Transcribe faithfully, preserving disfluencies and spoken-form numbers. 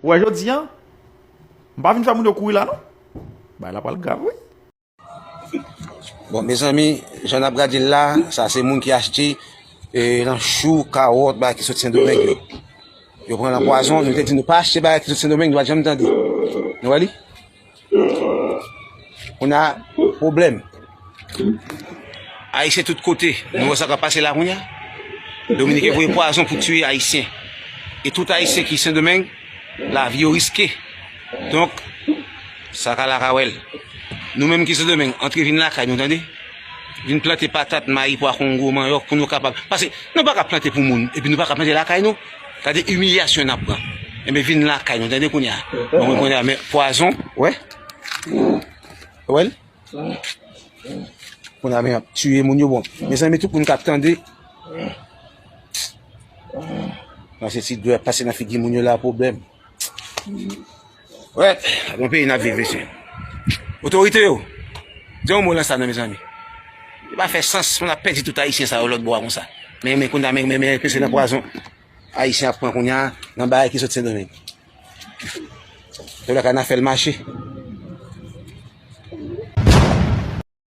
Ou wè jodi a, m pa vin fè moun yo kouri la non. Bagay la pral grav wi. Bon, mezanmi, jan n ap gade l la, sa se moun ki achte e, nan chou, kawòt, bagay ki sot Sendomeng yo. Yo pran nan pwazon, nou te di nou pa achte bagay ki sot Sendomeng, nou pa t janm tande. Nou wè li? Kounye a, pwoblèm. Ayisyen tout kote, nou wè sa k ap pase la kounye a. Dominiken voye pwazon pou tiye Ayisyen. E tout Ayisyen ki Sendomeng, lavi yo riske. Donk, sa ka la ka wè l. Nou menm ki Sendomeng, antre vin lakay nou, tande. Vin plante patat, mayi, pwa kongo, manyòk pou nou kapab. Paske nou pa ka plante pou moun, epi nou pa ka plante lakay nou. Gade imilyasyon n ap pran. Enben vin lakay nou, tande kounye a. Bon, kounye a, men pwazon, wè. Wè l? Kounye a, men ap tiye moun yo, bon. Mezanmi, tout moun k ap tande. Nan se ti dwèt pase nan figi moun yo la, pwoblèm. Wè, bon peyi n ap viv, mesye. Otorite yo, di yon mo lan sa non, mezanmi. Li pa fè sans pou n ap pèdi tout Ayisyen sa yo lòt bò a konsa. Men, men, kounye a, men, men, men, mesye nan pwazon. Ayisyen ap pran kounye a, nan bagay ki sot Sendomeng. Talè ka n a fè l mache.